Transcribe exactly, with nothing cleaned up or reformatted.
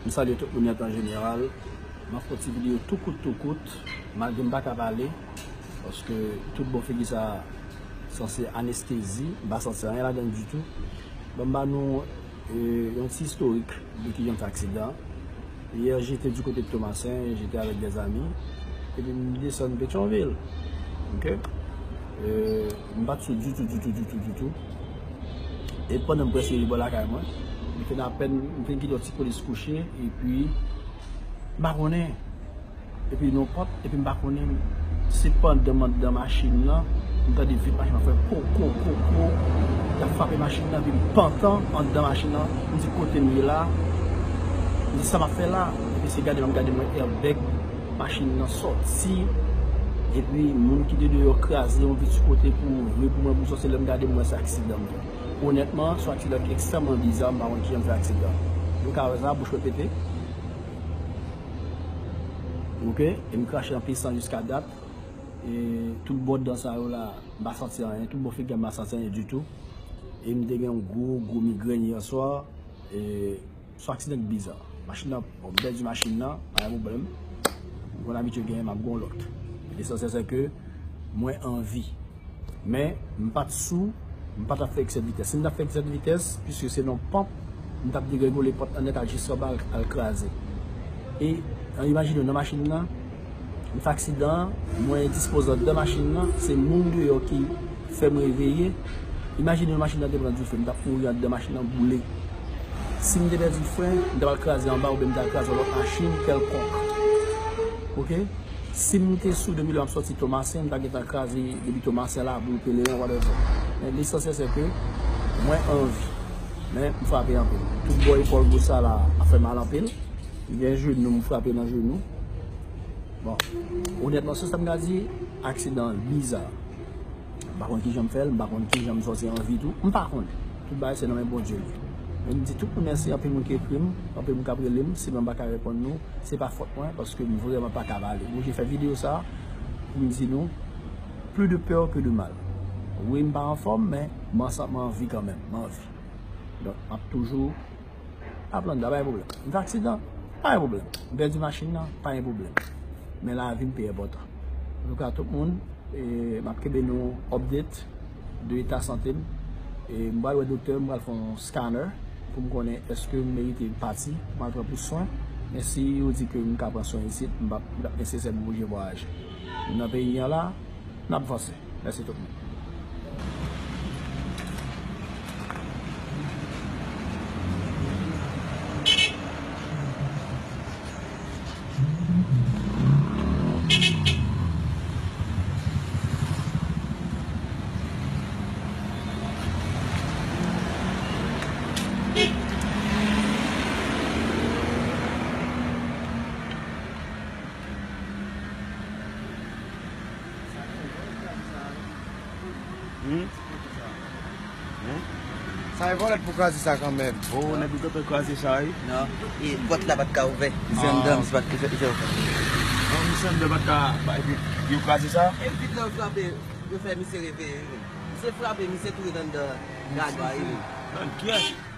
M salye tout moun nèt an jeneral. M ap fè yon ti videyo tou kout, tou kout, malgre m pa ka pale, paske tout bò figi sa sanse anestezi, m pa santi anyen ladan ditou. Ban m ba nou, e, yon ti istorik de kijan m fè aksidan. Hier, j'étais du côté de Tomasen, j'étais avec des amis, epi m desann Petyonvil. Ok? E, m pa t sou ditou, ditou, ditou, ditou. E pandan m prèske rive bò lakay mwen, m fin apèn, m fin kite yon ti polis kouche, epi m pa konnen. Epi nan pòt, epi m pa konnen, se pandan m anndan machin nan, m tande vit machin nan fè ko, ko, ko, ko, l ap frape machin nan, epi m pantan anndan machin nan, m di kote m ye la, m di sa m ap fè la, epi se gade m ap gade m wè airbag machin nan sòti, epi moun ki te deyò kraze yon vit sou kote pou ouvri pou mwen pou m sòti, lè m gade m wè se aksidan m fè. Onètman, se yon aksidan ki ekstrèmman biza, m pa konn kijan m fè aksidan. Nou ka wè sa, bouch mwen pete. Ok, e m krache anpil san jiska dat. E tout bò dan sa yo la, m pa santi anyen. Tout bò figi m pa santi anyen ditou. E m te gen yon gwo, gwo migrèn yè swa. E se yon aksidan ki biza. Machin nan, bon, m pèdi machin nan, pa gen pwoblèm. M konn abitye genyen, m ap gen yon lòt. Lesansyèl se ke mwen an vi. Men, m pa t sou, m pa t ap fè eksè de vitès. Si m t ap fè eksè de vitès, piske se nan panp, m t ap degregole pòt lan nèt al jis anba al, al kraze. E, an, imajine w nan machin nan, m fè aksidan an, mwen dispoze anndan machin nan, se moun deyò ki fè m reveye. Imajine w machin nan te pran dife, m t ap mouri anndan machin nan boule. Si m te pèdi fren, m ta pral kraze anba oubyen m ta kraze yon lòt machin kèlkonk. Ok? Si m te sou depi lè m ap sòti Tomasen, m ta gentan kraze depi Tomasen la, boul Pelerin, whatever. Men lesansyèl se ke mwen an vi. Men m frape anpil. Tout bò epòl gòch sa la ap fè mal anpil. M gen jenou, m frape nan jenou. Bon, onètman, se sa m ka di, aksidan an biza. M pa konn kijan m fè l, m pa konn kijan m sòti an vi tou, m pa konnen. Tout bagay se nan men Bondye l ye. Men m di tout moun mèsi, anpil moun ki ekri m, anpil moun k ap rele m, si mwen pa ka reponn nou, se pa fòt mwen, paske m vrèman pa ka pale. M oblije fè videyo sa a pou m di nou, plus de peur que de mal. Wi, m pa anfòm, men m ansanm, m anvi kanmenm, m anvi. Donk, m ap toujou ap landa, pa gen pwoblèm. M fè aksidan, pa gen pwoblèm. M pèdi machin nan, pa gen pwoblèm. Men lavi m pi enpòtan. Antouka, tout moun, e, m ap kenbe nou update de eta sante m. E m pral wè doktè, m pral fè yon scanner pou m konnen èske m merite pati, m al pran plis swen. Men si yo di ke m ka pran swen isit, m p ap, li p ap nesesè pou m oblije vwayaje. M nan peyi an la, n ap vanse. Mèsi tout moun. Hmm? Hmm? Sa e vòlè pou kraze sa kanmenm. Oh, nèg yo gentan kraze sa, wi. Non, e pòt la pa t ka ouvè. Misye anndan, misye pa t ka fè, fè ouvè. Non, misye anndan pa t ka, pa, epi yo kraze sa? E vit la yo frape, yo fè misye reveye, wi. Misye frape, misye tou ret anndan gaga, wi. Nan kyèt.